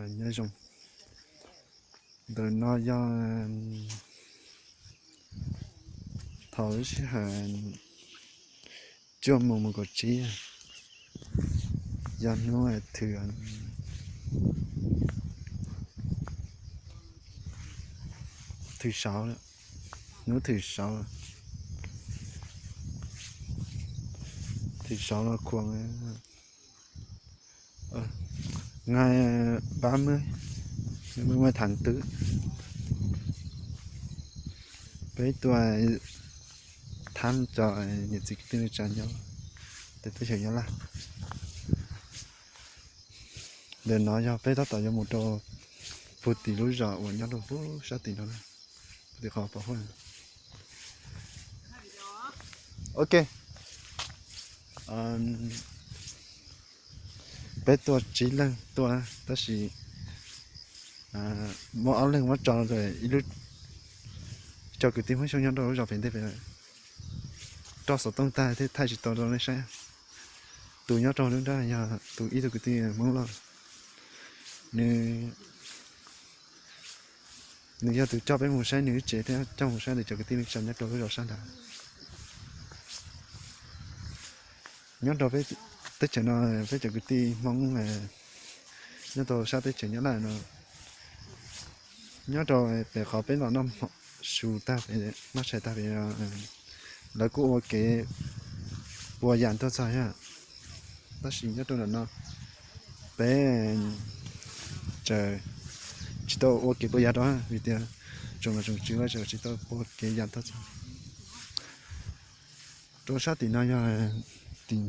Nyob zoo, ntawm no yog thaum lub sij hawm cuaj moos mus kaum tsib, yog hnub thwm, thwm saud, hnub thwm saud, thwm saud los khuas, ngày ba mươi, ngày ba mươi tháng tư. Peb tuaj thăm cov niam txiv kwv tij neej tsa nyob teb chaws Nyab Laj. Ntawm no yog peb tab tom yuav mus rau puag tim lub zos uas nyob rau puag sab tim no, puag tim qhov pom huaj. Ok, peb tuaj tsib leeg tuaj tab sis muaj ob leeg muab tso rau ib lub, cov kwv tij Hmoob Xyooj nyob rau lub zos pem ntej pem lawm, roj xov tooj tag thiaj thaij tsis tau rau nej saib. Tus nyob rau lub nrab yog tus ib tug kwv tij Hmoob Lauj, nws, nws yog tus coj peb mus saib nws lub tsev thiab coj mus saib ntawm cov kwv tij neej tsa nyob rau lub zos sab nrad. Nyob rau peb teb chaws no, peb cov kwv tij Hmoob nyob rau sab teb chaws Nyab Laj no, nyob rau pem qhov peb los noj su tag pem, noj tshais tag pem, lawv kuj ua kev puas yas tuaj txog thiab, tab sis nyob rau ntawm no peb tseem tsis tau ua kev puas yas rau vim tias tsoom niam tsoom tswv lawv tseem tsis tau ua kev yas tuaj txog. Rau sab tim no yog tim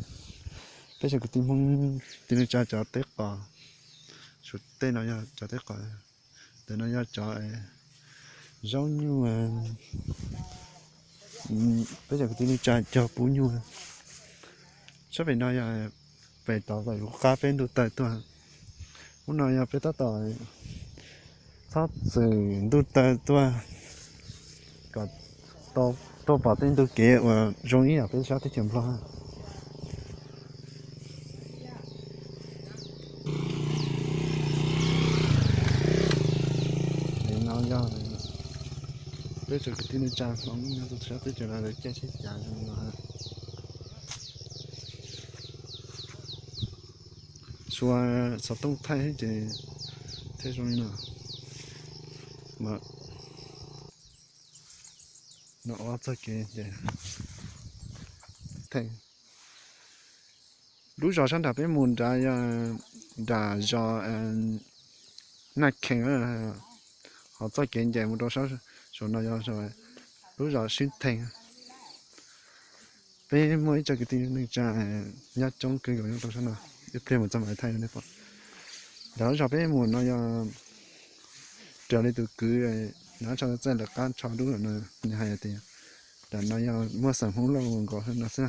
peb cov kwv tij Hmoob kwv tij neej tsa cov teb qos, saum tej no yog cov teb qos, ntawm no yog cov zaub nyuj, peb cov kwv tij neej tsa cog pub nyuj. Sab pem no yog pem tod kom yuav qab peb ntuj taw tuaj. Hnub no yog peb tab tom txhob txwm ntuj taw tuaj kom tau pom tej ntug kev uas zoo ib yam peb sab teb chaws Nplog. No yog peb cov kwv tij neej tsa Hmoob nyob rau sab teb chaws no lawv caij tsheb cav zoo no. Suav xov tooj thaij ces thiaj zoo li no. No ob txoj kev ces, lub zos sab nram peb mus nrad yog nram zos Naj Khees, ho txoj kev ncaim mus rau saum no yog lub zos Sib Thees. Peb muaj ib co kwv tij neej tsa nyob coob kawg nkaus nyob rau sab no, ib pliag mus txog mam thaij rau nej pom. Nram lub zos peb mus no yog raws li tus kwv Nab Tsho Txaij lawv qab ntsho dub no, nws hais tias nram no yog muaj xeem Hmoob Lauj nkaus no xwb.